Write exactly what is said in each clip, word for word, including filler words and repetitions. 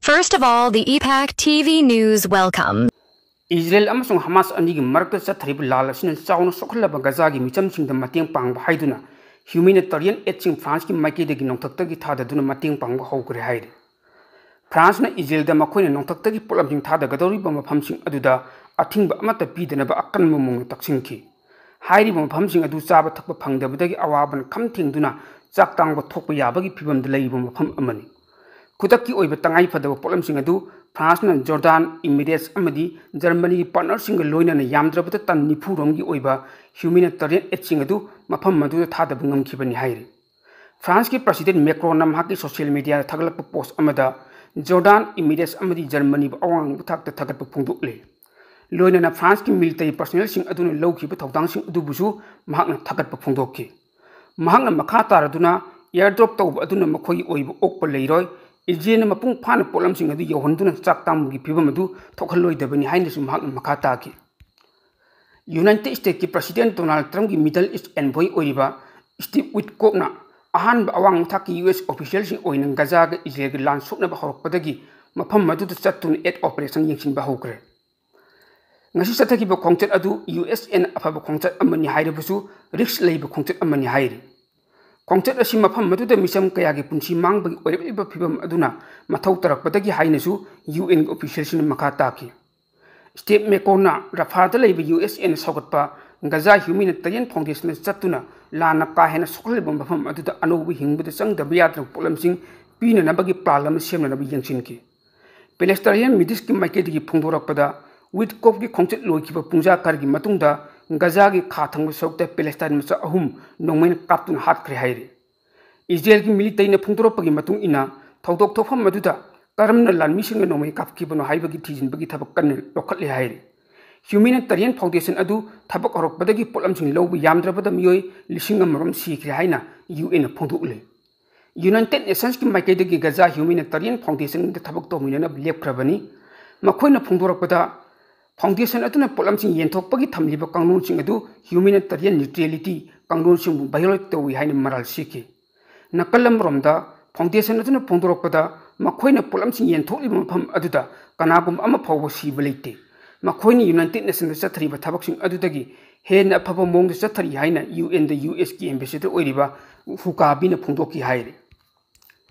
First of all, the EPAC T V News welcome. Israel ꯑꯃꯁꯨꯡ ꯍꯃꯥꯁ ꯑꯅꯤꯒꯤ ꯃꯔꯛꯇ ꯆꯠꯊꯔꯤꯕ ꯂꯥꯜ ꯑꯁꯤꯅ ꯆꯥꯎꯅ ꯁꯣꯛꯍꯜꯂꯕ ꯒꯖꯥꯒꯤ ꯃꯤꯆꯝꯁꯤꯡꯗ ꯃꯇꯦꯡ ꯄꯥꯡꯕ ꯍꯥꯏꯗꯨꯅ ꯍ꯭ꯌꯨꯃꯦꯅꯤꯇꯔꯤꯌꯟ ꯑꯦꯗꯁꯤꯡ ꯐ꯭ꯔꯥꯟꯁꯀꯤ ꯃꯥꯏꯀꯩꯗꯒꯤ ꯅꯣꯡꯊꯛꯇꯒꯤ ꯊꯥꯗꯗꯨꯅ ꯃꯇꯦꯡ ꯄꯥꯡꯕ ꯍꯧꯈ꯭ꯔꯦ ꯍꯥꯏꯔꯤ꯫ ꯐ꯭ꯔꯥꯟꯁꯅ ꯏꯖꯔꯦꯜꯗ ꯃꯈꯣꯏꯅ ꯅꯣꯡꯊꯛꯇꯒꯤ ꯄꯣꯠꯂꯝꯁꯤꯡ ꯊꯥꯗꯒꯗꯧꯔꯤꯕ ꯃꯐꯝꯁꯤꯡ ꯑꯗꯨꯗ ꯑꯊꯤꯡꯕ ꯑꯃꯠꯇ ꯄꯤꯗꯅꯕ ꯑꯀꯟꯕ ꯃꯑꯣꯡꯗ ꯇꯛꯁꯤꯟꯈꯤ꯫ ꯍꯥꯏꯔꯤꯕ ꯃꯐꯝꯁꯤꯡ ꯑꯗꯨ ꯆꯥꯕ ꯊꯛꯄ ꯐꯪꯗꯕꯗꯒꯤ ꯑꯋꯥꯕꯅ ꯈꯝ ꯊꯦꯡꯗꯨꯅ ꯆꯥꯛ ꯇꯥꯡꯕ ꯊꯣꯛꯄ ꯌꯥꯕꯒꯤ ꯐꯤꯕꯝꯗ ꯂꯩꯔꯤꯕ ꯃꯐꯝ ꯑꯃꯅꯤ꯫ ꯈꯨꯗꯛꯀꯤ ꯑꯣꯏꯕ ꯇꯉꯥꯏ ꯐꯗꯕ ꯄꯣꯠꯂꯝꯁꯤꯡ ꯑꯗꯨ ꯐ꯭ꯔꯥꯟꯁꯅ ꯖꯣꯔꯗꯥꯟ, ꯏꯃꯤꯔꯦꯠꯁ ꯑꯃꯗꯤ ꯖꯔꯃꯅꯤꯒꯤ ꯄꯥꯔꯠꯅꯔꯁꯤꯡꯒ ꯂꯣꯏꯅꯅ ꯌꯥꯝꯗ꯭ꯔꯕꯗ ꯇꯟ ꯅꯤꯐꯨ ꯔꯣꯝꯒꯤ ꯑꯣꯏꯕ ꯍ꯭ꯌꯨꯃꯦꯅꯤꯇꯔꯤꯌꯟ ꯑꯦꯗꯁꯤꯡ ꯑꯗꯨ ꯃꯐꯝ ꯑꯗꯨꯗ ꯊꯥꯗꯕ ꯉꯝꯈꯤꯕꯅꯤ ꯍꯥꯏꯔꯤ꯫ ꯐ꯭ꯔꯥꯟꯁꯀꯤ ꯄ꯭ꯔꯁꯤꯗꯦꯟ ꯃꯦꯀ꯭ꯔꯣꯟꯅ ꯃꯍꯥꯛꯀꯤ ꯁꯣꯁꯤꯌꯦꯜ ꯃꯤꯗꯤꯌꯥꯗ ꯊꯥꯒꯠꯂꯛꯄ ꯄꯣꯁ ꯑꯃꯗ ꯖꯣꯔꯗꯥꯟ, ꯏꯃꯤꯔꯦꯠꯁ ꯑꯃꯗꯤ ꯖꯔꯃꯅꯤꯕꯨ ꯑꯋꯥꯡꯕ ꯊꯥꯛꯇ ꯊꯥꯒꯠꯄ ꯐꯣꯡꯗꯣꯛꯂꯤ꯫ ꯂꯣꯏꯅꯅ ꯐ꯭ꯔꯥꯟꯁꯀꯤ ꯃꯤꯂꯤꯇꯔꯤ ꯄꯔꯁꯣꯅꯦꯜꯁꯤꯡ ꯑꯗꯨꯅ ꯂꯧꯈꯤꯕ ꯊꯧꯗꯥꯡꯁꯤꯡ ꯑꯗꯨꯕꯨꯁꯨ ꯃꯍꯥꯛꯅ ꯊꯥꯒꯠꯄ ꯐꯣꯡꯗꯣꯛꯈꯤ꯫ ꯃꯍꯥꯛꯅ ꯃꯈꯥ ꯇꯥꯔꯗꯨꯅ, "ꯑꯦꯌꯔꯗ꯭ꯔꯣꯞ ꯇꯧꯕ ꯑꯗꯨꯅ ꯃꯈꯣꯏꯒꯤ ꯑꯣꯏꯕ ꯑꯣꯛꯄ ꯂꯩꯔꯣꯏ꯫ ꯏꯖꯔꯦꯜꯅ ꯃꯄꯨꯡ ꯐꯥꯅ ꯄꯣꯠꯂꯝꯁꯤꯡ ꯑꯗꯨ ꯌꯧꯍꯟꯗꯨꯅ ꯆꯥꯛ ꯇꯥꯡꯕꯒꯤ ꯐꯤꯕꯝ ꯑꯗꯨ ꯊꯣꯛꯍꯜꯂꯣꯏꯗꯕꯅꯤ" ꯍꯥꯏꯅꯁꯨ ꯃꯍꯥꯛꯅ ꯃꯈꯥ ꯇꯥꯈꯤ꯫ ꯌꯨꯅꯥꯏꯇꯦꯗ ꯁ꯭ꯇꯦꯠꯀꯤ ꯄ꯭ꯔꯁꯤꯗꯦꯟ ꯗꯣꯅꯥꯜꯗ ꯇ꯭ꯔꯝꯞꯀꯤ ꯃꯤꯗꯜ ꯏꯁ꯭ꯠ ꯑꯦꯟꯚꯣꯏ ꯑꯣꯏꯔꯤꯕ ꯁ꯭ꯇꯤꯚ ꯋꯤꯠꯀꯣꯞꯅ ꯑꯍꯥꯟꯕ ꯑꯋꯥꯡꯕ ꯊꯥꯛꯀꯤ ꯌꯨ ꯑꯦꯁ ꯑꯣꯐꯤꯁꯤꯌꯦꯜꯁꯤꯡ ꯑꯣꯏꯅ ꯒꯖꯥꯒ ꯏꯖꯔꯦꯜꯒꯤ ꯂꯥꯟ ꯁꯣꯛꯅꯕ ꯍꯧꯔꯛꯄꯗꯒꯤ ꯃꯐꯝ ꯑꯗꯨꯗ ꯆꯠꯇꯨꯅ ꯑꯦꯗ ꯑꯣꯄꯔꯦꯁꯟ ꯌꯦꯡꯁꯤꯟꯕ ꯍꯧꯈ꯭ꯔꯦ꯫ ꯉꯁꯤ ꯆꯠꯊꯈꯤꯕ ꯈꯣꯡꯆꯠ ꯑꯗꯨ ꯌꯨ ꯑꯦꯁ ꯑꯦꯅ ꯑꯐꯕ ꯈꯣꯡꯆꯠ ꯑꯃꯅꯤ ꯍꯥꯏꯔꯕꯁꯨ ꯔꯤꯁ꯭ꯛ ꯂꯩꯕ ꯈꯣꯡꯆꯠ ꯑꯃꯅꯤ ꯍꯥꯏꯔꯤ꯫ ꯈꯣꯡꯆꯠ ꯑꯁꯤ ꯃꯐꯝ ꯑꯗꯨꯗ ꯃꯤꯆꯝ ꯀꯌꯥꯒꯤ ꯄꯨꯟꯁꯤ ꯃꯥꯡꯕꯒꯤ ꯑꯣꯏꯔꯛꯂꯤꯕ ꯐꯤꯚꯝ ꯑꯗꯨꯅ ꯃꯊꯧ ꯇꯥꯔꯛꯄꯗꯒꯤ ꯍꯥꯏꯅꯁꯨ ꯌꯨ ꯑꯦꯟꯒꯤ ꯑꯣꯐꯤꯁꯤꯌꯦꯜꯁꯤꯡꯅ ꯃꯈꯥ ꯇꯥꯈꯤ꯫ ꯁ꯭ꯇꯤꯚ ꯃꯦꯀ꯭ꯔꯣꯟꯅ ꯔꯐꯥꯗ ꯂꯩꯕ ꯌꯨ ꯑꯦꯁ ꯑꯦꯅ ꯁꯧꯒꯠꯄ ꯒꯖꯥ ꯍ꯭ꯌꯨꯃꯦꯅꯤꯇꯔꯤꯌꯟ ꯐꯥꯎꯟꯗꯦꯁꯟꯗ ꯆꯠꯇꯨꯅ ꯂꯥꯟꯅ ꯀꯥ ꯍꯦꯟꯅ ꯁꯣꯛꯍꯜꯂꯤꯕ ꯃꯐꯝ ꯑꯗꯨꯗ ꯑꯅꯧꯕ ꯍꯤꯡꯕꯗ ꯆꯪꯗꯕ ꯌꯥꯗ꯭ꯔꯕ ꯄꯣꯠꯂꯝꯁꯤꯡ ꯄꯤꯅꯅꯕꯒꯤ ꯄ꯭ꯂꯥꯟ ꯑꯃ ꯁꯦꯝꯅꯅꯕ ꯌꯦꯡꯁꯤꯟꯈꯤ꯫ ꯄꯦꯂꯦꯁꯇꯥꯏꯟ ꯃꯤꯗꯤꯁꯀꯤ ꯃꯥꯏꯀꯩꯗꯒꯤ ꯐꯣꯡꯗꯣꯔꯛꯄꯗ, ꯋꯤꯠꯀꯣꯞꯀꯤ ꯈꯣꯡꯆꯠ ꯂꯣꯏꯈꯤꯕ ꯄꯨꯡꯖꯥ ꯈꯔꯒꯤ ꯃꯇꯨꯡꯗ ꯒꯖꯥꯒꯤ ꯈꯥ ꯊꯪꯕ ꯁꯔꯨꯛꯇ ꯄꯦꯂꯦꯁꯇꯥꯏꯟ ꯃꯆꯥ ꯑꯍꯨꯝ ꯅꯣꯡꯃꯩꯅ ꯀꯥꯞꯇꯨꯅ ꯍꯥꯠꯈ꯭ꯔꯦ ꯍꯥꯏꯔꯤ꯫ ꯏꯖꯔꯦꯜꯒꯤ ꯃꯤꯂꯤꯇꯔꯤꯅ ꯐꯣꯡꯗꯣꯔꯛꯄꯒꯤ ꯃꯇꯨꯡ ꯏꯟꯅ, ꯊꯧꯗꯣꯛ ꯊꯣꯛꯐꯝ ꯑꯗꯨꯗ ꯀꯔꯝꯅ ꯂꯥꯟꯃꯤꯁꯤꯡꯅ ꯅꯣꯡꯃꯩ ꯀꯥꯞꯈꯤꯕꯅꯣ ꯍꯥꯏꯕꯒꯤ ꯊꯤꯖꯤꯟꯕꯒꯤ ꯊꯕꯛ ꯀꯟꯅ ꯂꯧꯈꯠꯂꯤ ꯍꯥꯏꯔꯤ꯫ ꯍ꯭ꯌꯨꯃꯦꯅꯤꯇꯔꯤꯌꯟ ꯐꯥꯎꯟꯗꯦꯁꯟ ꯑꯗꯨ ꯊꯕꯛ ꯍꯧꯔꯛꯄꯗꯒꯤ ꯄꯣꯠꯂꯝꯁꯤꯡ ꯂꯧꯕ ꯌꯥꯝꯗ꯭ꯔꯕꯗ ꯃꯤꯑꯣꯏ ꯂꯤꯁꯤꯡ ꯑꯃꯔꯣꯝ ꯁꯤꯈ꯭ꯔꯦ ꯍꯥꯏꯅ ꯌꯨ ꯑꯦꯟꯅ ꯐꯣꯡꯗꯣꯛꯂꯤ꯫ ꯌꯨꯅꯥꯏꯇꯦꯗ ꯅꯦꯁꯟꯁꯀꯤ ꯃꯥꯏꯀꯩꯗꯒꯤ ꯒꯖꯥ ꯍ꯭ꯌꯨꯃꯦꯅꯤꯇꯔꯤꯌꯟ ꯐꯥꯎꯟꯗꯦꯁꯟꯗ ꯊꯕꯛ ꯇꯧꯃꯤꯟꯅꯅꯕ ꯂꯦꯞꯈ꯭ꯔꯕꯅꯤ꯫ ꯃꯈꯣꯏꯅ ꯐꯣꯡꯗꯣꯔꯛꯄꯗ, ꯐꯥꯎꯟꯗꯦꯁꯟ ꯑꯗꯨꯅ ꯄꯣꯠꯂꯝꯁꯤꯡ ꯌꯦꯟꯊꯣꯛꯄꯒꯤ ꯊꯝꯂꯤꯕ ꯀꯥꯡꯂꯣꯟꯁꯤꯡ ꯑꯗꯨ ꯍ꯭ꯌꯨꯃꯦꯅꯤꯇꯔꯤꯌꯟ ꯅ꯭ꯌꯨꯇ꯭ꯔꯦꯂꯤꯇꯤ ꯀꯥꯡꯂꯣꯟꯁꯤꯡꯕꯨ ꯚꯥꯏꯑꯣꯂꯦꯠ ꯇꯧꯏ ꯍꯥꯏꯅ ꯃꯔꯥꯜ ꯁꯤꯈꯤ꯫ ꯅꯥꯀꯜ ꯑꯃꯔꯣꯝꯗ, ꯐꯥꯎꯟꯗꯦꯁꯟ ꯑꯗꯨꯅ ꯐꯣꯡꯗꯣꯔꯛꯄꯗ, ꯃꯈꯣꯏꯅ ꯄꯣꯠꯂꯝꯁꯤꯡ ꯌꯦꯟꯊꯣꯛꯂꯤꯕ ꯃꯐꯝ ꯑꯗꯨꯗ ꯀꯅꯥꯒꯨꯝꯕ ꯑꯃ ꯐꯥꯎꯕ ꯁꯤꯕ ꯂꯩꯇꯦ꯫ ꯃꯈꯣꯏꯅ United Nations ꯆꯠꯊꯔꯤꯕ ꯊꯕꯛꯁꯤꯡ ꯑꯗꯨꯗꯒꯤ ꯍꯦꯟꯅ ꯑꯐꯕ ꯃꯑꯣꯡꯗ ꯆꯠꯊꯔꯤ ꯍꯥꯏꯅ UN ꯗ US ꯀꯤ ambassador ꯑꯣꯏꯔꯤꯕ ꯍꯨꯀꯥꯕꯤꯅ ꯐꯣꯡꯗꯣꯛꯈꯤ ꯍꯥꯏꯔꯤ꯫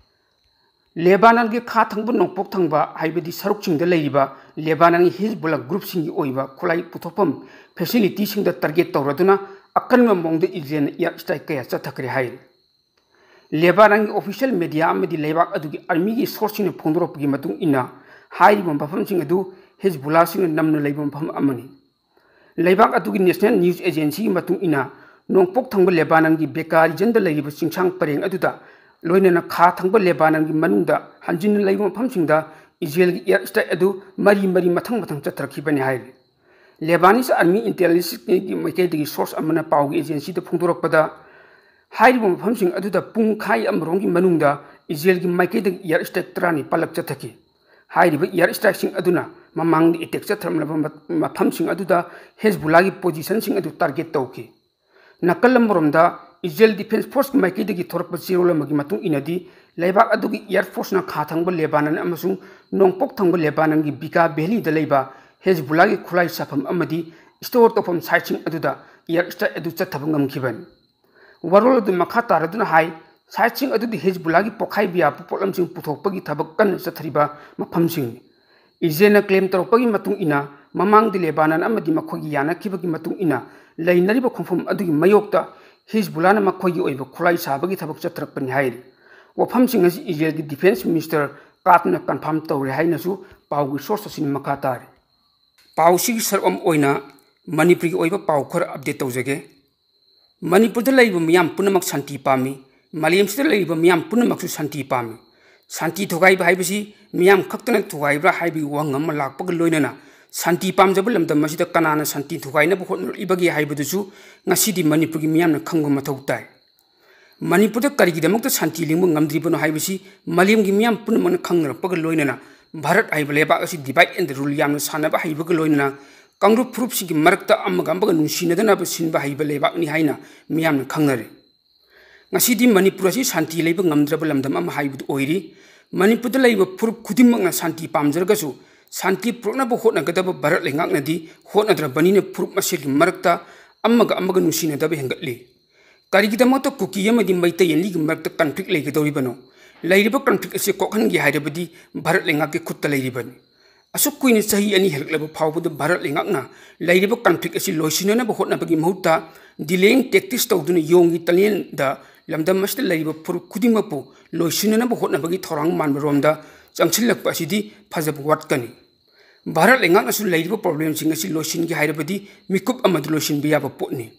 ꯂꯦꯕꯥꯅꯟꯒꯤ ꯈꯥ ꯊꯪꯕ ꯅꯣꯡꯄꯣꯛ ꯊꯪꯕ, ꯍꯥꯏꯕꯗꯤ ꯁꯔꯨꯛꯁꯤꯡꯗ ꯂꯩꯔꯤꯕ ꯂꯦꯕꯥꯅꯟꯒꯤ ꯍꯤꯖꯕꯨꯜꯂꯥ group ꯁꯤꯡꯒꯤ ꯑꯣꯏꯕ ꯈꯨꯠꯂꯥꯏ ꯄꯨꯊꯣꯛꯐꯝ facility ꯁꯤꯡꯗ target ꯇꯧꯔꯗꯨꯅ ꯑꯀꯟꯕ ꯃꯑꯣꯡꯗ Israel ꯅ air strike ꯀꯌꯥ ꯆꯠꯊꯈ꯭ꯔꯦ ꯍꯥꯏꯔꯤ꯫ ꯂꯦꯕꯥꯅꯟꯒꯤ official media ꯑꯃꯗꯤ ꯂꯩꯕꯥꯛ ꯑꯗꯨꯒꯤ army ꯒꯤ source ꯁꯤꯡꯅ ꯐꯣꯡꯗꯣꯔꯛꯄꯒꯤ ꯃꯇꯨꯡ ꯏꯟꯅ, ꯍꯥꯏꯔꯤꯕ ꯃꯐꯝꯁꯤꯡ ꯑꯗꯨ ꯍꯤꯖꯕꯨꯜꯂꯥꯁꯤꯡꯅ ꯅꯝꯅ ꯂꯩꯕ ꯃꯐꯝ ꯑꯃꯅꯤ꯫ ꯂꯩꯕꯥꯛ ꯑꯗꯨꯒꯤ national news agency ꯒꯤ ꯃꯇꯨꯡ ꯏꯟꯅ, ꯅꯣꯡꯄꯣꯛ ꯊꯪꯕ ꯂꯦꯕꯥꯅꯟꯒꯤ ꯕꯦꯀꯥ region ꯗ ꯂꯩꯔꯤꯕ ꯆꯤꯡꯁꯥꯡ ꯄꯔꯦꯡ ꯑꯗꯨꯗ, ꯂꯣꯏꯅꯅ ꯈꯥ ꯊꯪꯕ ꯂꯦꯕꯥꯅꯟꯒꯤ ꯃꯅꯨꯡꯗ ꯍꯟꯖꯤꯟꯅ ꯂꯩꯕ ꯃꯐꯝꯁꯤꯡꯗ Israel ꯒꯤ air strike ꯑꯗꯨ ꯃꯔꯤ ꯃꯔꯤ ꯃꯊꯪ ꯃꯊꯪ ꯆꯠꯊꯔꯛꯈꯤꯕꯅꯤ ꯍꯥꯏꯔꯤ꯫ Lebanese army intelligence ꯀꯤ ꯃꯥꯏꯀꯩꯗꯒꯤ source ꯑꯃꯅ ꯄꯥꯎꯒꯤ agency ꯗ ꯐꯣꯡꯗꯣꯔꯛꯄꯗ, ꯍꯥꯏꯔꯤꯕ ꯃꯐꯝꯁꯤꯡ ꯑꯗꯨꯗ ꯄꯨꯡꯈꯥꯏ ꯑꯃꯔꯣꯝꯒꯤ ꯃꯅꯨꯡꯗ Israel ꯒꯤ ꯃꯥꯏꯀꯩꯗꯒꯤ air strike ꯇꯔꯥꯅꯤꯄꯥꯜꯂꯛ ꯆꯠꯊꯈꯤ꯫ ꯍꯥꯏꯔꯤꯕ air strike ꯁꯤꯡ ꯑꯗꯨꯅ ꯃꯃꯥꯡꯗ attack ꯆꯠꯊꯔꯝꯂꯕ ꯃ-, ꯃꯐꯝꯁꯤꯡ ꯑꯗꯨꯗ ꯍꯤꯖꯕꯨꯜꯂꯥꯒꯤ position ꯁꯤꯡ ꯑꯗꯨ target ꯇꯧꯈꯤ꯫ ꯅꯥꯀꯜ ꯑꯃꯔꯣꯝꯗ, Israel Defense Force ꯀꯤ ꯃꯥꯏꯀꯩꯗꯒꯤ ꯊꯣꯔꯛꯄ ꯆꯦꯔꯣꯜ ꯑꯃꯒꯤ ꯃꯇꯨꯡ ꯏꯟꯅꯗꯤ, ꯂꯩꯕꯥꯛ ꯑꯗꯨꯒꯤ air force ꯅ ꯈꯥ ꯊꯪꯕ ꯂꯦꯕꯥꯅꯟ ꯑꯃꯁꯨꯡ ꯅꯣꯡꯄꯣꯛ ꯊꯪꯕ ꯂꯦꯕꯥꯅꯟꯒꯤ ꯕꯤꯀꯥ valley ꯗ ꯂꯩꯕ ꯍꯤꯖꯕꯨꯜꯂꯥꯒꯤ ꯈꯨꯠꯂꯥꯏ ꯁꯥꯐꯝ ꯑꯃꯗꯤ store ꯇꯧꯐꯝ site ꯁꯤꯡ ꯑꯗꯨꯗ air strike ꯑꯗꯨ ꯆꯠꯊꯕ ꯉꯝꯈꯤꯕꯅꯤ꯫ ꯋꯥꯔꯣꯜ ꯑꯗꯨ ꯃꯈꯥ ꯇꯥꯔꯗꯨꯅ ꯍꯥꯏ, site ꯁꯤꯡ ꯑꯗꯨꯗꯤ ꯍꯤꯖꯕꯨꯜꯂꯥꯒꯤ ꯄꯣꯠꯈꯥꯏꯕ ꯌꯥꯕ ꯄꯣꯠꯂꯝꯁꯤꯡ ꯄꯨꯊꯣꯛꯄꯒꯤ ꯊꯕꯛ ꯀꯟꯅ ꯆꯠꯊꯔꯤꯕ ꯃꯐꯝꯁꯤꯡꯅꯤ꯫ Israel ꯅ claim ꯇꯧꯔꯛꯄꯒꯤ ꯃꯇꯨꯡ ꯏꯟꯅ, ꯃꯃꯥꯡꯗ ꯂꯦꯕꯥꯅꯟ ꯑꯃꯗꯤ ꯃꯈꯣꯏꯒꯤ ꯌꯥꯅꯈꯤꯕꯒꯤ ꯃꯇꯨꯡ ꯏꯟꯅ ꯂꯩꯅꯔꯤꯕ ꯈꯣꯡꯐꯝ ꯑꯗꯨꯒꯤ ꯃꯥꯌꯣꯛꯇ ꯍꯤꯖꯕꯨꯜꯂꯥꯅ ꯃꯈꯣꯏꯒꯤ ꯑꯣꯏꯕ ꯈꯨꯠꯂꯥꯏ ꯁꯥꯕꯒꯤ ꯊꯕꯛ ꯆꯠꯊꯔꯛꯄꯅꯤ ꯍꯥꯏꯔꯤ꯫ ꯋꯥꯐꯝꯁꯤꯡ ꯑꯁꯤ Israel ꯒꯤ Defense Minister ꯀꯥꯠꯅ confirm ꯇꯧꯔꯦ ꯍꯥꯏꯅꯁꯨ ꯄꯥꯎꯒꯤ source ꯑꯁꯤꯅ ꯃꯈꯥ ꯇꯥꯔꯤ꯫ ꯄꯥꯎꯁꯤꯒꯤ ꯁꯔꯨꯛ ꯑꯃ ꯑꯣꯏꯅ ꯃꯅꯤꯄꯨꯔꯒꯤ ꯑꯣꯏꯕ ꯄꯥꯎ ꯈꯔ update ꯇꯧꯖꯒꯦ꯫ ꯃꯅꯤꯄꯨꯔꯗ ꯂꯩꯔꯤꯕ ꯃꯤꯌꯥꯝ ꯄꯨꯝꯅꯃꯛ ꯁꯥꯟꯇꯤ ꯄꯥꯝꯃꯤ꯫ ꯃꯥꯂꯦꯝꯁꯤꯗ ꯂꯩꯔꯤꯕ ꯃꯤꯌꯥꯝ ꯄꯨꯝꯅꯃꯛꯁꯨ ꯁꯥꯟꯇꯤ ꯄꯥꯝꯃꯤ꯫ ꯁꯥꯟꯇꯤ ꯊꯨꯒꯥꯏꯕ ꯍꯥꯏꯕꯁꯤ ꯃꯤꯌꯥꯝ ꯈꯛꯇꯅ ꯊꯨꯒꯥꯏꯕ꯭ꯔꯥ ꯍꯥꯏꯕꯒꯤ ꯋꯥꯍꯪ ꯑꯃ ꯂꯥꯛꯄꯒ ꯂꯣꯏꯅꯅ, ꯁꯥꯟꯇꯤ ꯄꯥꯝꯖꯕ ꯂꯝꯗꯝ ꯑꯁꯤꯗ ꯀꯅꯥꯅ ꯁꯥꯟꯇꯤ ꯊꯨꯒꯥꯏꯅꯕ ꯍꯣꯠꯅꯔꯛꯂꯤꯕꯒꯦ ꯍꯥꯏꯕꯗꯨꯁꯨ ꯉꯁꯤꯗꯤ ꯃꯅꯤꯄꯨꯔꯒꯤ ꯃꯤꯌꯥꯝꯅ ꯈꯪꯕ ꯃꯊꯧ ꯇꯥꯏ꯫ ꯃꯅꯤꯄꯨꯔꯗ ꯀꯔꯤꯒꯤꯗꯃꯛꯇ ꯁꯥꯟꯇꯤ ꯂꯤꯡꯕ ꯉꯝꯗ꯭ꯔꯤꯕꯅꯣ ꯍꯥꯏꯕꯁꯤ ꯃꯥꯂꯦꯝꯒꯤ ꯃꯤꯌꯥꯝ ꯄꯨꯝꯅꯃꯛꯅ ꯈꯪꯅꯔꯛꯄꯒ ꯂꯣꯏꯅꯅ, ꯚꯥꯔꯠ ꯍꯥꯏꯕ ꯂꯩꯕꯥꯛ ꯑꯁꯤ divide and rule ꯌꯥꯝꯅ ꯁꯥꯟꯅꯕ ꯍꯩꯕꯒ ꯂꯣꯏꯅꯅ, ꯀꯥꯡꯂꯨꯞ ꯐꯨꯔꯨꯞꯁꯤꯡꯒꯤ ꯃꯔꯛꯇ ꯑꯃꯒ ꯑꯃꯒ ꯅꯨꯡꯁꯤꯅꯗꯅꯕ ꯁꯤꯟꯕ ꯍꯩꯕ ꯂꯩꯕꯥꯛꯅꯤ ꯍꯥꯏꯅ ꯃꯤꯌꯥꯝꯅ ꯈꯪꯅꯔꯤ꯫ ꯉꯁꯤꯗꯤ ꯃꯅꯤꯄꯨꯔ ꯑꯁꯤ ꯁꯥꯟꯇꯤ ꯂꯩꯕ ꯉꯝꯗ꯭ꯔꯕ ꯂꯝꯗꯝ ꯑꯃ ꯍꯥꯏꯕꯗꯨ ꯑꯣꯏꯔꯤ꯫ ꯃꯅꯤꯄꯨꯔꯗ ꯂꯩꯔꯤꯕ ꯐꯨꯔꯨꯞ ꯈꯨꯗꯤꯡꯃꯛꯅ ꯁꯥꯟꯇꯤ ꯄꯥꯝꯖꯔꯒꯁꯨ, ꯁꯥꯟꯇꯤ ꯄꯨꯔꯛꯅꯕ ꯍꯣꯠꯅꯒꯗꯕ ꯚꯥꯔꯠ ꯂꯩꯉꯥꯛꯅꯗꯤ ꯍꯣꯠꯅꯗ꯭ꯔꯕꯅꯤꯅ, ꯐꯨꯔꯨꯞ ꯃꯁꯦꯜꯒꯤ ꯃꯔꯛꯇ ꯑꯃꯒ ꯑꯃꯒ ꯅꯨꯡꯁꯤꯅꯗꯕ ꯍꯦꯟꯒꯠꯂꯤ꯫ ꯀꯔꯤꯒꯤꯗꯃꯛꯇ ꯀꯨꯀꯤ ꯑꯃꯗꯤ ꯃꯩꯇꯩ ꯑꯅꯤꯒꯤ ꯃꯔꯛꯇ conflict ꯂꯩꯒꯗꯧꯔꯤꯕꯅꯣ? ꯂꯩꯔꯤꯕ conflict ꯑꯁꯤ ꯀꯣꯛꯍꯟꯒꯦ ꯍꯥꯏꯔꯕꯗꯤ ꯚꯥꯔꯠ ꯂꯩꯉꯥꯛꯀꯤ ꯈꯨꯠꯇ ꯂꯩꯔꯤꯕꯅꯤ꯫ ꯑꯁꯨꯛ ꯀꯨꯏꯅ, ꯆꯍꯤ ꯑꯅꯤ ꯍꯦꯜꯂꯛꯂꯕ ꯐꯥꯎꯕꯗ ꯚꯥꯔꯠ ꯂꯩꯉꯥꯛꯅ ꯂꯩꯔꯤꯕ conflict ꯑꯁꯤ ꯂꯣꯏꯁꯤꯟꯅꯅꯕ ꯍꯣꯠꯅꯕꯒꯤ ꯃꯍꯨꯠꯇ delaying tactics ꯇꯧꯗꯨꯅ ꯌꯣꯡꯒꯤ ꯇꯂꯦꯟꯗ ꯂꯝꯗꯝ ꯑꯁꯤꯗ ꯂꯩꯔꯤꯕ ꯐꯨꯔꯨꯞ ꯈꯨꯗꯤꯡꯃꯛꯄꯨ ꯂꯣꯏꯁꯤꯟꯅꯅꯕ ꯍꯣꯠꯅꯕꯒꯤ ꯊꯧꯔꯥꯡ ꯃꯥꯟꯕꯔꯣꯝꯗ ꯆꯪꯁꯤꯜꯂꯛꯄ ꯑꯁꯤꯗꯤ ꯐꯖꯕ ꯋꯥꯠꯀꯅꯤ꯫ ꯚꯥꯔꯠ ꯂꯩꯉꯥꯛꯅꯁꯨ ꯂꯩꯔꯤꯕ problemꯁꯤꯡ ꯑꯁꯤ ꯂꯣꯏꯁꯤꯟꯒꯦ ꯍꯥꯏꯔꯕꯗꯤ ꯃꯤꯀꯨꯞ ꯑꯃꯗ ꯂꯣꯏꯁꯤꯟꯕ ꯌꯥꯕ ꯄꯣꯠꯅꯤ꯫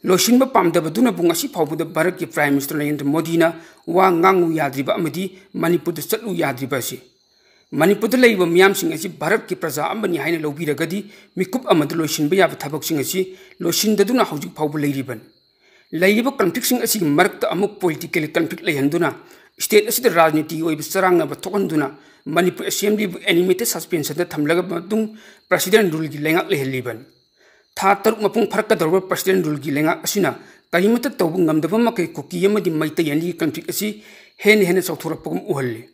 ꯂꯣꯏꯁꯤꯟꯕ ꯄꯥꯝꯗꯕꯗꯨꯅꯕꯨ ꯉꯁꯤ ꯐꯥꯎꯕꯗ ꯚꯥꯔꯠꯀꯤ Prime Minister ꯅꯔꯦꯟꯗ꯭ꯔ ꯃꯣꯗꯤꯅ ꯋꯥ ꯉꯥꯡꯉꯨ ꯌꯥꯗ꯭ꯔꯤꯕ ꯑꯃꯗꯤ ꯃꯅꯤꯄꯨꯔꯗ ꯆꯠꯂꯨ ꯌꯥꯗ꯭ꯔꯤꯕ ꯑꯁꯤ꯫ ꯃꯅꯤꯄꯨꯔꯗ ꯂꯩꯔꯤꯕ ꯃꯤꯌꯥꯝꯁꯤꯡ ꯑꯁꯤ ꯚꯥꯔꯠꯀꯤ ꯄ꯭ꯔꯖꯥ ꯑꯃꯅꯤ ꯍꯥꯏꯅ ꯂꯧꯕꯤꯔꯒꯗꯤ ꯃꯤꯀꯨꯞ ꯑꯃꯗ ꯂꯣꯏꯁꯤꯟꯕ ꯌꯥꯕ ꯊꯕꯛꯁꯤꯡ ꯑꯁꯤ ꯂꯣꯏꯁꯤꯟꯗꯗꯨꯅ ꯍꯧꯖꯤꯛ ꯐꯥꯎꯕ ꯂꯩꯔꯤꯕꯅꯤ꯫ ꯂꯩꯔꯤꯕ conflictꯁꯤꯡ ꯑꯁꯤꯒꯤ ꯃꯔꯛꯇ ꯑꯃꯨꯛ political conflict ꯂꯩꯍꯟꯗꯨꯅ state ꯑꯁꯤꯗ ꯔꯥꯖꯅꯤꯇꯤꯒꯤ ꯑꯣꯏꯕ ꯆꯔꯥꯡꯅꯕ ꯊꯣꯛꯍꯟꯗꯨꯅ ꯃꯅꯤꯄꯨꯔ Assemblyꯕꯨ animated suspensionꯗ ꯊꯝꯂꯒ ꯃꯇꯨꯡ President ruleꯒꯤ ꯂꯩꯉꯥꯛ ꯂꯩꯍꯜꯂꯤꯕꯅꯤ꯫ ꯊꯥ ꯇꯔꯨꯛ ꯃꯄꯨꯡ ꯐꯥꯔꯛꯀꯗꯧꯔꯕ President ruleꯒꯤ ꯂꯩꯉꯥꯛ ꯑꯁꯤꯅ ꯀꯔꯤꯃꯠꯇ ꯇꯧꯕ ꯉꯝꯗꯕ ꯃꯈꯩ ꯀꯨꯀꯤ ꯑꯃꯗꯤ ꯃꯩꯇꯩ ꯑꯅꯤꯒꯤ conflict ꯑꯁꯤ ꯍꯦꯟꯅ ꯍꯦꯟꯅ ꯆꯥꯎꯊꯣꯔꯛꯄꯒꯨꯝ ꯎꯍꯜꯂꯤ꯫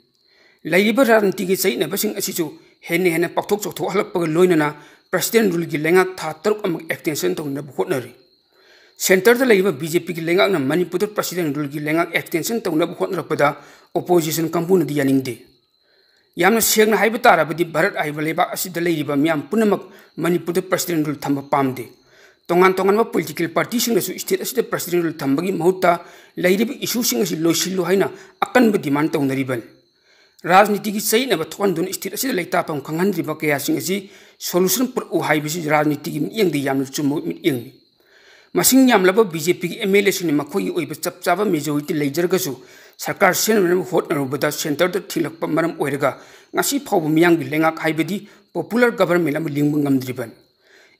ꯂꯩꯔꯤꯕ ꯔꯥꯖꯅꯤꯇꯤꯒꯤ ꯆꯌꯦꯠꯅꯕꯁꯤꯡ ꯑꯁꯤꯁꯨ ꯍꯦꯟꯅ ꯍꯦꯟꯅ ꯄꯥꯛꯊꯣꯛ ꯆꯥꯎꯊꯣꯛꯍꯜꯂꯛꯄꯒ ꯂꯣꯏꯅꯅ President ruleꯒꯤ ꯂꯩꯉꯥꯛ ꯊꯥ ꯇꯔꯨꯛ ꯑꯃꯨꯛ extension ꯇꯧꯅꯕ ꯍꯣꯠꯅꯔꯤ꯫ Centreꯗ ꯂꯩꯔꯤꯕ BJPꯒꯤ ꯂꯩꯉꯥꯛꯅ ꯃꯅꯤꯄꯨꯔꯗ President ruleꯒꯤ ꯂꯩꯉꯥꯛ extension ꯇꯧꯅꯕ ꯍꯣꯠꯅꯔꯛꯄꯗ opposition ꯀꯥꯡꯕꯨꯅꯗꯤ ꯌꯥꯅꯤꯡꯗꯦ꯫ ꯌꯥꯝꯅ ꯁꯦꯡꯅ ꯍꯥꯏꯕ ꯇꯥꯔꯕꯗꯤ ꯚꯥꯔꯠ ꯍꯥꯏꯕ ꯂꯩꯕꯥꯛ ꯑꯁꯤꯗ ꯂꯩꯔꯤꯕ ꯃꯤꯌꯥꯝ ꯄꯨꯝꯅꯃꯛ ꯃꯅꯤꯄꯨꯔꯗ President rule ꯊꯝꯕ ꯄꯥꯝꯗꯦ꯫ ꯇꯣꯉꯥꯟ ꯇꯣꯉꯥꯟꯕ political partyꯁꯤꯡꯅꯁꯨ state ꯑꯁꯤꯗ President rule ꯊꯝꯕꯒꯤ ꯃꯍꯨꯠꯇ ꯂꯩꯔꯤꯕ issueꯁꯤꯡ ꯑꯁꯤ ꯂꯣꯏꯁꯤꯜꯂꯨ ꯍꯥꯏꯅ ꯑꯀꯟꯕ demand ꯇꯧꯅꯔꯤꯕꯅꯤ꯫ ꯔꯥꯖꯅꯤꯇꯤꯒꯤ ꯆꯌꯦꯠꯅꯕ ꯊꯣꯛꯍꯟꯗꯨꯅ state ꯑꯁꯤꯗ ꯂꯩꯇꯥꯐꯝ ꯈꯪꯍꯟꯗ꯭ꯔꯤꯕ ꯀꯌꯥꯁꯤꯡ ꯑꯁꯤ solution ꯄꯨꯔꯛꯎ ꯍꯥꯏꯕꯁꯤ ꯔꯥꯖꯅꯤꯇꯤꯒꯤ ꯃꯤꯠꯌꯦꯡꯗ ꯌꯥꯝꯅ ꯆꯨꯝꯕ ꯃꯤꯠꯌꯦꯡꯅꯤ꯫ ꯃꯁꯤꯡ ꯌꯥꯝꯂꯕ BJPꯒꯤ MLAꯁꯤꯡꯅ ꯃꯈꯣꯏꯒꯤ ꯑꯣꯏꯕ ꯆꯞ ꯆꯥꯕ majority ꯂꯩꯖꯔꯒꯁꯨ ꯁꯔꯀꯥꯔ ꯁꯦꯝꯅꯅꯕ ꯍꯣꯠꯅꯔꯨꯕꯗ centreꯗ ꯊꯤꯡꯂꯛꯄ ꯃꯔꯝ ꯑꯣꯏꯔꯒ ꯉꯁꯤ ꯐꯥꯎꯕ ꯃꯤꯌꯥꯝꯒꯤ ꯂꯩꯉꯥꯛ ꯍꯥꯏꯕꯗꯤ popular government ꯑꯃ ꯂꯤꯡꯕ ꯉꯝꯗ꯭ꯔꯤꯕꯅꯤ꯫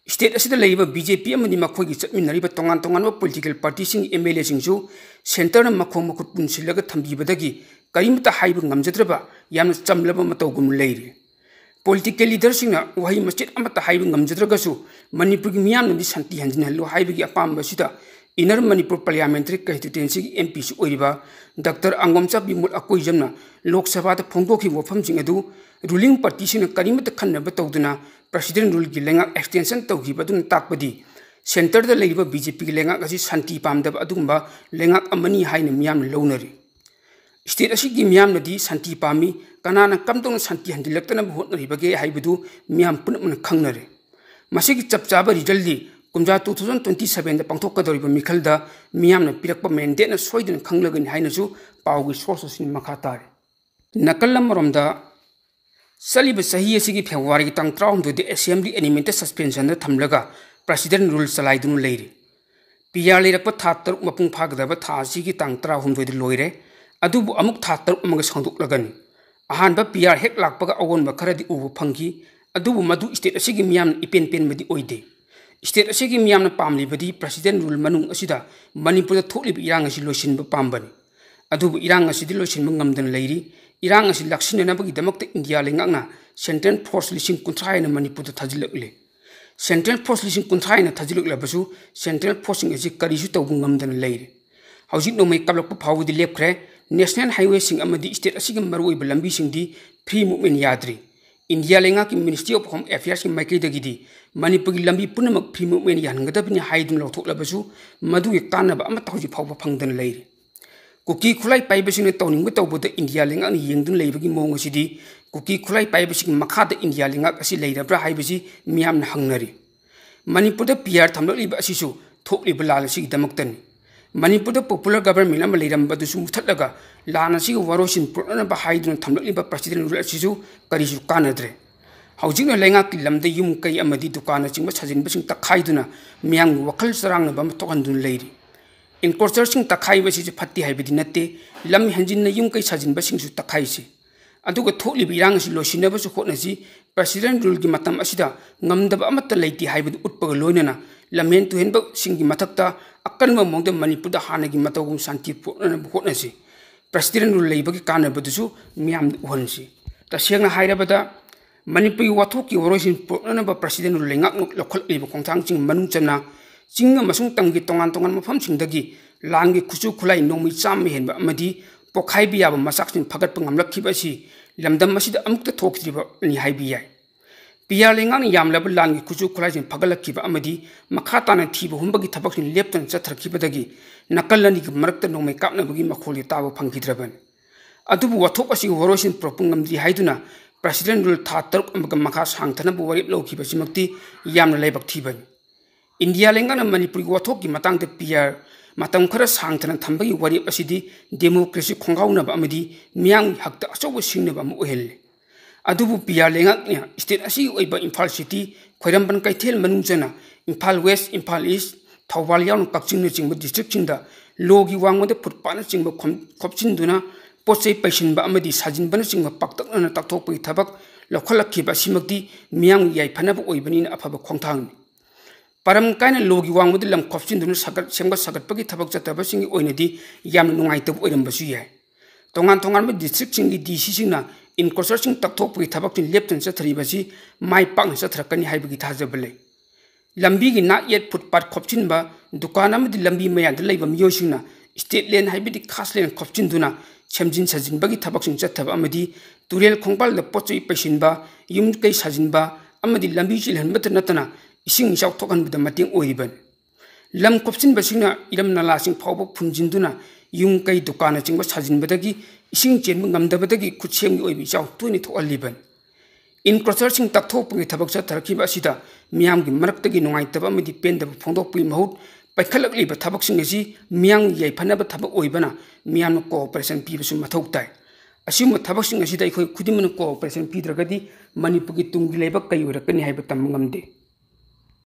State ꯑꯁꯤꯗ ꯂꯩꯔꯤꯕ BJP ꯑꯃꯗꯤ ꯃꯈꯣꯏꯒꯤ ꯆꯠꯃꯤꯟꯅꯔꯤꯕ ꯇꯣꯉꯥꯟ ꯇꯣꯉꯥꯟꯕ political partyꯁꯤꯡꯒꯤ MLAꯁꯤꯡꯁꯨ centreꯅ ꯃꯈꯣꯡ ꯃꯈꯨꯠ ꯄꯨꯟꯁꯤꯜꯂꯒ ꯊꯝꯕꯤꯕꯗꯒꯤ ꯀꯔꯤꯃꯠꯇ ꯍꯥꯏꯕ ꯉꯝꯖꯗ꯭ꯔꯕ ꯌꯥꯝꯅ ꯆꯝꯂꯕ ꯃꯇꯧꯒꯨꯝ ꯂꯩꯔꯤ꯫ Political leaderꯁꯤꯡꯅ ꯋꯥꯍꯩ ꯃꯆꯦꯠ ꯑꯃꯠꯇ ꯍꯥꯏꯕ ꯉꯝꯖꯗ꯭ꯔꯒꯁꯨ ꯃꯅꯤꯄꯨꯔꯒꯤ ꯃꯤꯌꯥꯝꯅꯗꯤ ꯁꯥꯟꯇꯤ ꯍꯟꯖꯤꯟꯍꯜꯂꯨ ꯍꯥꯏꯕꯒꯤ ꯑꯄꯥꯝꯕ ꯑꯁꯤꯗ Inner Manipur Parliamentary Constituencyꯒꯤ MPꯁꯨ ꯑꯣꯏꯔꯤꯕ Doctor ꯑꯪꯒꯣꯝꯆꯥ ꯕꯤꯃꯣꯜ ꯑꯀꯣꯏꯖꯝꯅ ꯂꯣꯛ ꯁꯚꯥꯗ ꯐꯣꯡꯗꯣꯛꯈꯤꯕ ꯋꯥꯐꯝꯁꯤꯡ ꯑꯗꯨ ruling partyꯁꯤꯡꯅ ꯀꯔꯤꯃꯠꯇ ꯈꯟꯅꯕ ꯇꯧꯗꯅ President ruleꯒꯤ ꯂꯩꯉꯥꯛ extension ꯇꯧꯈꯤꯕ ꯑꯗꯨꯅ ꯇꯥꯛꯄꯗꯤ centreꯗ ꯂꯩꯔꯤꯕ BJPꯒꯤ ꯂꯩꯉꯥꯛ ꯑꯁꯤ ꯁꯥꯟꯇꯤ ꯄꯥꯝꯗꯕ ꯑꯗꯨꯒꯨꯝꯕ ꯂꯩꯉꯥꯛ ꯑꯃꯅꯤ ꯍꯥꯏꯅ ꯃꯤꯌꯥꯝꯅ ꯂꯧꯅꯔꯤ꯫ State ꯑꯁꯤꯒꯤ ꯃꯤꯌꯥꯝꯅꯗꯤ ꯁꯥꯟꯇꯤ ꯄꯥꯝꯃꯤ, ꯀꯅꯥꯅ ꯀꯝꯗꯧꯅ ꯁꯥꯟꯇꯤ ꯍꯟꯖꯤꯜꯂꯛꯇꯅꯕ ꯍꯣꯠꯅꯔꯤꯕꯒꯦ ꯍꯥꯏꯕꯗꯨ ꯃꯤꯌꯥꯝ ꯄꯨꯝꯅꯃꯛꯅ ꯈꯪꯅꯔꯦ꯫ ꯃꯁꯤꯒꯤ ꯆꯞ ꯆꯥꯕ resultꯗꯤ ꯀꯨꯝꯖꯥ two thousand twenty sevenꯗ ꯄꯥꯡꯊꯣꯛꯀꯗꯧꯔꯤꯕ ꯃꯤꯈꯜꯗ ꯃꯤꯌꯥꯝꯅ ꯄꯤꯔꯛꯄ mandateꯅ ꯁꯣꯏꯗꯅ ꯈꯪꯂꯒꯅꯤ ꯍꯥꯏꯅꯁꯨ ꯄꯥꯎꯒꯤ source ꯑꯁꯤꯅ ꯃꯈꯥ ꯇꯥꯔꯤ꯫ ꯅꯥꯀꯜ ꯑꯃꯔꯣꯝꯗ, ꯆꯠꯂꯤꯕ ꯆꯍꯤ ꯑꯁꯤꯒꯤ Februaryꯒꯤ ꯇꯥꯡ ꯇꯔꯥꯍꯨꯝꯗꯣꯏꯗ assembly animated suspensionꯗ ꯊꯝꯂꯒ President rule ꯆꯂꯥꯏꯗꯨꯅ ꯂꯩꯔꯤ꯫ PR ꯂꯩꯔꯛꯄ ꯊꯥ ꯇꯔꯨꯛ ꯃꯄꯨꯡ ꯐꯥꯒꯗꯕ ꯊꯥ ꯑꯁꯤꯒꯤ ꯇꯥꯡ ꯇꯔꯥꯍꯨꯝꯗꯣꯏꯗ ꯂꯣꯏꯔꯦ꯫ ꯑꯗꯨꯕꯨ ꯑꯃꯨꯛ ꯊꯥ ꯇꯔꯨꯛ ꯑꯃꯒ ꯁꯥꯡꯗꯣꯛꯂꯒꯅꯤ꯫ ꯑꯍꯥꯟꯕ PR ꯍꯦꯛ ꯂꯥꯛꯄꯒ ꯑꯑꯣꯟꯕ ꯈꯔꯗꯤ ꯎꯕ ꯐꯪꯈꯤ, ꯑꯗꯨꯕꯨ ꯃꯗꯨ state ꯑꯁꯤꯒꯤ ꯃꯤꯌꯥꯝꯅ ꯏꯄꯦꯟ ꯄꯦꯟꯕꯗꯤ ꯑꯣꯏꯗꯦ꯫ State ꯑꯁꯤꯒꯤ ꯃꯤꯌꯥꯝꯅ ꯄꯥꯝꯂꯤꯕꯗꯤ President rule ꯃꯅꯨꯡ ꯑꯁꯤꯗ ꯃꯅꯤꯄꯨꯔꯗ ꯊꯣꯛꯂꯤꯕ ꯏꯔꯥꯡ ꯑꯁꯤ ꯂꯣꯏꯁꯤꯟꯕ ꯄꯥꯝꯕꯅꯤ꯫ ꯑꯗꯨꯕꯨ ꯏꯔꯥꯡ ꯑꯁꯤꯗꯤ ꯂꯣꯏꯁꯤꯟꯕ ꯉꯝꯗꯅ ꯂꯩꯔꯤ꯫ ꯏꯔꯥꯡ ꯑꯁꯤ ꯂꯥꯛꯁꯤꯟꯅꯅꯕꯒꯤꯗꯃꯛꯇ ꯏꯟꯗꯤꯌꯥ ꯂꯩꯉꯥꯛꯅ central force ꯂꯤꯁꯤꯡ ꯀꯨꯟꯊ꯭ꯔꯥ ꯍꯦꯟꯅ ꯃꯅꯤꯄꯨꯔꯗ ꯊꯥꯖꯤꯜꯂꯛꯂꯦ꯫ Central force ꯂꯤꯁꯤꯡ ꯀꯨꯟꯊ꯭ꯔꯥ ꯍꯦꯟꯅ ꯊꯥꯖꯤꯜꯂꯛꯂꯕꯁꯨ central forceꯁꯤꯡ ꯑꯁꯤ ꯀꯔꯤꯁꯨ ꯇꯧꯕ ꯉꯝꯗꯅ ꯂꯩꯔꯦ꯫ ꯍꯧꯖꯤꯛ ꯅꯣꯡꯃꯩ ꯀꯥꯞꯂꯛꯄ ꯐꯥꯎꯕꯗꯤ ꯂꯦꯞꯈ꯭ꯔꯦ꯫ National highwayꯁꯤꯡ ꯑꯃꯗꯤ state ꯑꯁꯤꯒꯤ ꯃꯔꯨꯑꯣꯏꯕ ꯂꯝꯕꯤꯁꯤꯡꯗꯤ free movement ꯌꯥꯗ꯭ꯔꯤ꯫ ꯏꯟꯗꯤꯌꯥ ꯂꯩꯉꯥꯛꯀꯤ Ministry of Home Affairsꯀꯤ ꯃꯥꯏꯀꯩꯗꯒꯤꯗꯤ ꯃꯅꯤꯄꯨꯔꯒꯤ ꯂꯝꯕꯤ ꯄꯨꯝꯅꯃꯛ free movement ꯌꯥꯍꯟꯒꯗꯕꯅꯤ ꯍꯥꯏꯗꯨꯅ ꯂꯧꯊꯣꯛꯂꯕꯁꯨ ꯃꯗꯨꯒꯤ ꯀꯥꯟꯅꯕ ꯑꯃꯠꯇ ꯍꯧꯖꯤꯛ ꯐꯥꯎꯕ ꯐꯪꯗꯅ ꯂꯩꯔꯤ꯫ ꯀꯨꯀꯤ ꯈꯨꯠꯂꯥꯏ ꯄꯥꯏꯕꯁꯤꯡꯅ ꯇꯧꯅꯤꯡꯕ ꯇꯧꯕꯗ ꯏꯟꯗꯤꯌꯥ ꯂꯩꯉꯥꯛꯅ ꯌꯦꯡꯗꯨꯅ ꯂꯩꯕꯒꯤ ꯃꯑꯣꯡ ꯑꯁꯤꯗꯤ ꯀꯨꯀꯤ ꯈꯨꯠꯂꯥꯏ ꯄꯥꯏꯕꯁꯤꯡꯒꯤ ꯃꯈꯥꯗ ꯏꯟꯗꯤꯌꯥ ꯂꯩꯉꯥꯛ ꯑꯁꯤ ꯂꯩꯔꯕ꯭ꯔꯥ ꯍꯥꯏꯕꯁꯤ ꯃꯤꯌꯥꯝꯅ ꯍꯪꯅꯔꯤ꯫ ꯃꯅꯤꯄꯨꯔꯗ PR ꯊꯝꯂꯛꯂꯤꯕ ꯑꯁꯤꯁꯨ ꯊꯣꯛꯂꯤꯕ ꯂꯥꯟ ꯑꯁꯤꯒꯤꯗꯃꯛꯇꯅꯤ꯫ ꯃꯅꯤꯄꯨꯔꯗ popular government ꯑꯃ ꯂꯩꯔꯝꯕꯗꯨꯁꯨ ꯃꯨꯊꯠꯂꯒ ꯂꯥꯟ ꯑꯁꯤꯒꯤ ꯋꯥꯔꯣꯏꯁꯤꯟ ꯄꯨꯔꯛꯅꯅꯕ ꯍꯥꯏꯗꯨꯅ ꯊꯝꯂꯛꯂꯤꯕ President rule ꯑꯁꯤꯁꯨ ꯀꯔꯤꯁꯨ ꯀꯥꯟꯅꯗ꯭ꯔꯦ꯫ ꯍꯧꯖꯤꯛꯅ ꯂꯩꯉꯥꯛꯀꯤ ꯂꯝꯗ ꯌꯨꯝ ꯀꯩ ꯑꯃꯗꯤ ꯗꯨꯀꯥꯟꯅꯆꯤꯡꯕ ꯁꯥꯖꯤꯟꯕꯁꯤꯡ ꯇꯛꯈꯥꯏꯗꯨꯅ ꯃꯤꯌꯥꯝꯒꯤ ꯋꯥꯈꯜ ꯆꯔꯥꯡꯅꯕ ꯑꯃ ꯊꯣꯛꯍꯟꯗꯨꯅ ꯂꯩꯔꯤ꯫ Encroacherꯁꯤꯡ ꯇꯛꯈꯥꯏꯕ ꯑꯁꯤꯁꯨ ꯐꯠꯇꯦ ꯍꯥꯏꯕꯗꯤ ꯅꯠꯇꯦ, ꯂꯝ ꯍꯦꯟꯖꯤꯟꯅ ꯌꯨꯝ ꯀꯩ ꯁꯥꯖꯤꯟꯕꯁꯤꯡꯁꯨ ꯇꯛꯈꯥꯏꯁꯤ꯫ ꯑꯗꯨꯒ ꯊꯣꯛꯂꯤꯕ ꯏꯔꯥꯡ ꯑꯁꯤ ꯂꯣꯏꯁꯤꯟꯅꯕꯁꯨ ꯍꯣꯠꯅꯁꯤ꯫ President ruleꯒꯤ ꯃꯇꯝ ꯑꯁꯤꯗ ꯉꯝꯗꯕ ꯑꯃꯠꯇ ꯂꯩꯇꯦ ꯍꯥꯏꯕꯗꯨ ꯎꯠꯄꯒ ꯂꯣꯏꯅꯅ ꯂꯝꯍꯦꯟ ꯇꯨꯍꯦꯟꯕꯁꯤꯡꯒꯤ ꯃꯊꯛꯇ ꯑꯀꯟꯕ ꯃꯑꯣꯡꯗ ꯃꯅꯤꯄꯨꯔꯗ ꯍꯥꯟꯅꯒꯤ ꯃꯇꯧꯒꯨꯝ ꯁꯥꯟꯇꯤ ꯄꯨꯔꯛꯅꯅꯕ ꯍꯣꯠꯅꯁꯤ꯫ President rule ꯂꯩꯕꯒꯤ ꯀꯥꯟꯅꯕꯗꯨꯁꯨ ꯃꯤꯌꯥꯝꯗ ꯎꯍꯟꯁꯤ꯫ ꯇꯁꯦꯡꯅ ꯍꯥꯏꯔꯕꯗ, ꯃꯅꯤꯄꯨꯔꯒꯤ ꯋꯥꯊꯣꯛꯀꯤ ꯋꯥꯔꯣꯏꯁꯤꯟ ꯄꯨꯔꯛꯅꯅꯕ President rule ꯂꯩꯉꯥꯛꯅ ꯂꯧꯈꯠꯂꯛꯂꯤꯕ ꯈꯣꯡꯊꯥꯡꯁꯤꯡ ꯃꯅꯨꯡ ꯆꯟꯅ ꯆꯤꯡ ꯑꯃꯁꯨꯡ ꯇꯝꯒꯤ ꯇꯣꯉꯥꯟ ꯇꯣꯉꯥꯟꯕ ꯃꯐꯝꯁꯤꯡꯗꯒꯤ ꯂꯥꯟꯒꯤ ꯈꯨꯠꯁꯨ ꯈꯨꯠꯂꯥꯏ ꯅꯣꯡꯃꯩ ꯆꯥꯝꯃ ꯍꯦꯟꯕ ꯑꯃꯗꯤ ꯄꯣꯈꯥꯏꯕ ꯌꯥꯕ ꯃꯆꯥꯛꯁꯤꯡ ꯐꯒꯠꯄ ꯉꯝꯂꯛꯈꯤꯕ ꯑꯁꯤ ꯂꯝꯗꯝ ꯑꯁꯤꯗ ꯑꯃꯨꯛꯇ ꯊꯣꯛꯇ꯭ꯔꯤꯕꯅꯤ ꯍꯥꯏꯕ ꯌꯥꯏ꯫ ꯄꯤꯌꯥꯔ ꯂꯩꯉꯥꯛꯅ ꯌꯥꯝꯂꯕ ꯂꯥꯟꯒꯤ ꯈꯨꯠꯁꯨ ꯈꯨꯠꯂꯥꯏꯁꯤꯡ ꯐꯒꯠꯂꯛꯈꯤꯕ ꯑꯃꯗꯤ ꯃꯈꯥ ꯇꯥꯅ ꯊꯤꯕ ꯍꯨꯝꯕꯒꯤ ꯊꯕꯛꯁꯤꯡ ꯂꯦꯞꯇꯅ ꯆꯠꯊꯔꯛꯈꯤꯕꯗꯒꯤ ꯅꯥꯀꯜ ꯑꯅꯤꯒꯤ ꯃꯔꯛꯇ ꯅꯣꯡꯃꯩ ꯀꯥꯞꯅꯕꯒꯤ ꯃꯈꯣꯜꯗꯤ ꯇꯥꯕ ꯐꯪꯈꯤꯗ꯭ꯔꯕꯅꯤ꯫ ꯑꯗꯨꯕꯨ ꯋꯥꯊꯣꯛ ꯑꯁꯤꯒꯤ ꯋꯥꯔꯣꯏꯁꯤꯟ ꯄꯨꯔꯛꯄ ꯉꯝꯗ꯭ꯔꯤ ꯍꯥꯏꯗꯨꯅ ꯄ꯭ꯔꯁꯤꯗꯦꯟ ꯔꯨꯜ ꯊꯥ ꯇꯔꯨꯛ ꯑꯃꯒ ꯃꯈꯥ ꯁꯥꯡꯊꯅꯕ ꯋꯥꯔꯦꯞ ꯂꯧꯈꯤꯕꯁꯤꯃꯛꯇꯤ ꯌꯥꯝꯅ ꯂꯥꯏꯕꯛ ꯊꯤꯕꯅꯤ꯫ ꯏꯟꯗꯤꯌꯥ ꯂꯩꯉꯥꯛꯅ ꯃꯅꯤꯄꯨꯔꯒꯤ ꯋꯥꯊꯣꯛꯀꯤ ꯃꯇꯥꯡꯗ ꯄꯤꯌꯥꯔ ꯃꯇꯝ ꯈꯔ ꯁꯥꯡꯊꯅ ꯊꯝꯕꯒꯤ ꯋꯥꯔꯦꯞ ꯑꯁꯤꯗꯤ ꯗꯦꯃꯣꯀ꯭ꯔꯦꯁꯤ ꯈꯣꯡꯒꯥꯎꯅꯕ ꯑꯃꯗꯤ ꯃꯤꯌꯥꯝꯒꯤ ꯍꯛꯇ ꯑꯆꯧꯕ ꯁꯤꯡꯅꯕ ꯑꯃ ꯑꯣꯏꯍꯜꯂꯤ꯫ ꯑꯗꯨꯕꯨ ꯄꯤꯌꯥꯔ ꯂꯩꯉꯥꯛꯅ ꯁ꯭ꯇꯦꯠ ꯑꯁꯤꯒꯤ ꯑꯣꯏꯕ ꯏꯝꯐꯥꯜ ꯁꯤꯇꯤ, ꯈ꯭ꯋꯥꯏꯔꯝꯕꯟ ꯀꯩꯊꯦꯜ ꯃꯅꯨꯡ ꯆꯟꯅ ꯏꯝꯐꯥꯜ ꯋꯦꯁ, ꯏꯝꯐꯥꯜ ꯏꯁ, ꯊꯧꯕꯥꯜ ꯌꯥꯎꯅ ꯀꯛꯆꯤꯡꯅꯆꯤꯡꯕ ꯗꯤꯁꯇ꯭ꯔꯤꯛꯁꯤꯡꯗ ꯂꯣꯒꯤ ꯋꯥꯡꯃꯗ ꯐꯨꯠꯄꯥꯠꯅꯆꯤꯡꯕ ꯈꯣꯝ-, ꯈꯣꯞꯆꯤꯟꯗꯨꯅ ꯄꯣꯠ ꯆꯩ ꯄꯩꯁꯤꯟꯕ ꯑꯃꯗꯤ ꯁꯥꯖꯤꯟꯕꯅꯆꯤꯡꯕ ꯄꯥꯛꯇꯛꯅꯅ ꯇꯥꯛꯊꯣꯛꯄꯒꯤ ꯊꯕꯛ ꯂꯧꯈꯠꯂꯛꯈꯤꯕ ꯑꯁꯤꯃꯛꯇꯤ ꯃꯤꯌꯥꯝꯒꯤ ꯌꯥꯏꯐꯅꯕ ꯑꯣꯏꯕꯅꯤꯅ ꯑꯐꯕ ꯈꯣꯡꯊꯥꯡꯅꯤ꯫ ꯃꯔꯝ ꯀꯥꯏꯅ ꯂꯣꯒꯤ ꯋꯥꯡꯃꯗ ꯂꯝ ꯈꯣꯞꯆꯤꯟꯗꯨꯅ ꯁꯥꯒꯠ-, ꯁꯦꯝꯒꯠ ꯁꯥꯒꯠꯄꯒꯤ ꯊꯕꯛ ꯆꯠꯊꯕꯁꯤꯡꯒꯤ ꯑꯣꯏꯅꯗꯤ ꯌꯥꯝꯅ ꯅꯨꯡꯉꯥꯏꯇꯕ ꯑꯣꯏꯔꯝꯕꯁꯨ ꯌꯥꯏ꯫ ꯇꯣꯉꯥꯟ ꯇꯣꯉꯥꯟꯕ ꯗꯤꯁꯇ꯭ꯔꯤꯛꯁꯤꯡꯒꯤ ꯗꯤ ꯁꯤꯁꯤꯡꯅ ꯏꯟꯀ꯭ꯔꯣꯆꯔꯁꯤꯡ ꯇꯛꯊꯣꯛꯄꯒꯤ ꯊꯕꯛꯁꯤꯡ ꯂꯦꯞꯇꯅ ꯆꯠꯊꯔꯤꯕꯁꯤ ꯃꯥꯏ ꯄꯥꯛꯅ ꯆꯠꯊꯔꯛꯀꯅꯤ ꯍꯥꯏꯕꯒꯤ ꯊꯥꯖꯕ ꯂꯩ꯫ ꯂꯝꯕꯤꯒꯤ ꯅꯥꯛ ꯌꯦꯠ ꯐꯨꯠꯄꯥꯠ ꯈꯣꯞꯆꯤꯟꯕ, ꯗꯨꯀꯥꯟ ꯑꯃꯗꯤ ꯂꯝꯕꯤ ꯃꯌꯥꯗ ꯂꯩꯕ ꯃꯤꯑꯣꯏꯁꯤꯡꯅ ꯁ꯭ꯇꯦꯠ ꯂꯦꯟ ꯍꯥꯏꯕꯗꯤ ꯈꯥꯁ ꯂꯦꯟ ꯈꯣꯞꯆꯤꯟꯗꯨꯅ ꯁꯦꯝꯖꯤꯟ ꯁꯥꯖꯤꯟꯕꯒꯤ ꯊꯕꯛꯁꯤꯡ ꯆꯠꯊꯕ ꯑꯃꯗꯤ ꯇꯨꯔꯦꯜ ꯈꯣꯡꯕꯥꯜꯗ ꯄꯣꯠ ꯆꯩ ꯄꯩꯁꯤꯟꯕ, ꯌꯨꯝ ꯀꯩ ꯁꯥꯖꯤꯟꯕ ꯑꯃꯗꯤ ꯂꯝꯕꯤ ꯆꯦꯜꯍꯟꯕꯇ ꯅꯠꯇꯅ ꯏꯁꯤꯡ ꯏꯆꯥꯎ ꯊꯣꯛꯍꯟꯕꯗ ꯃꯇꯦꯡ ꯑꯣꯏꯔꯤꯕꯅꯤ꯫ ꯂꯝ ꯈꯣꯞꯆꯤꯟꯕꯁꯤꯡꯅ ꯏꯔꯝ ꯅꯂꯥꯁꯤꯡ ꯐꯥꯎꯕ ꯐꯨꯝꯖꯤꯟꯗꯨꯅ ꯌꯨꯝ ꯀꯩ ꯗꯨꯀꯥꯟꯅꯆꯤꯡꯕ ꯁꯥꯖꯤꯟꯕꯗꯒꯤ ꯏꯁꯤꯡ ꯆꯦꯟꯕ ꯉꯝꯗꯕꯗꯒꯤ ꯈꯨꯠꯁꯦꯝꯒꯤ ꯑꯣꯏꯕ ꯏꯆꯥꯎ ꯇꯣꯏꯅ ꯊꯣꯛꯍꯜꯂꯤꯕꯅꯤ꯫ ꯏꯟꯀ꯭ꯔꯣꯆꯔꯁꯤꯡ ꯇꯛꯊꯣꯛꯄꯒꯤ ꯊꯕꯛ ꯆꯠꯊꯔꯛꯈꯤꯕ ꯑꯁꯤꯗ ꯃꯤꯌꯥꯝꯒꯤ ꯃꯔꯛꯇꯒꯤ ꯅꯨꯡꯉꯥꯏꯇꯕ ꯑꯃꯗꯤ ꯄꯦꯟꯗꯕ ꯐꯣꯡꯗꯣꯛꯄꯒꯤ ꯃꯍꯨꯠ ꯄꯥꯏꯈꯠꯂꯛꯂꯤꯕ ꯊꯕꯛꯁꯤꯡ ꯑꯁꯤ ꯃꯤꯌꯥꯝꯒꯤ ꯌꯥꯏꯐꯅꯕ ꯊꯕꯛ ꯑꯣꯏꯕꯅ ꯃꯤꯌꯥꯝꯅ ꯀꯣꯑꯣꯄꯔꯦꯁꯟ ꯄꯤꯕꯁꯨ ꯃꯊꯧ ꯇꯥꯏ꯫ ꯑꯁꯤꯒꯨꯝꯕ ꯊꯕꯛꯁꯤꯡ ꯑꯁꯤꯗ ꯑꯩꯈꯣꯏ ꯈꯨꯗꯤꯡꯃꯛꯅ ꯀꯣꯑꯣꯄꯔꯦꯁꯟ ꯄꯤꯗ꯭ꯔꯒꯗꯤ ꯃꯅꯤꯄꯨꯔꯒꯤ ꯇꯨꯡꯒꯤ ꯂꯩꯕꯥꯛ ꯀꯔꯤ ꯑꯣꯏꯔꯛꯀꯅꯤ ꯍꯥꯏꯕ ꯇꯝꯕ ꯉꯝꯗꯦ꯫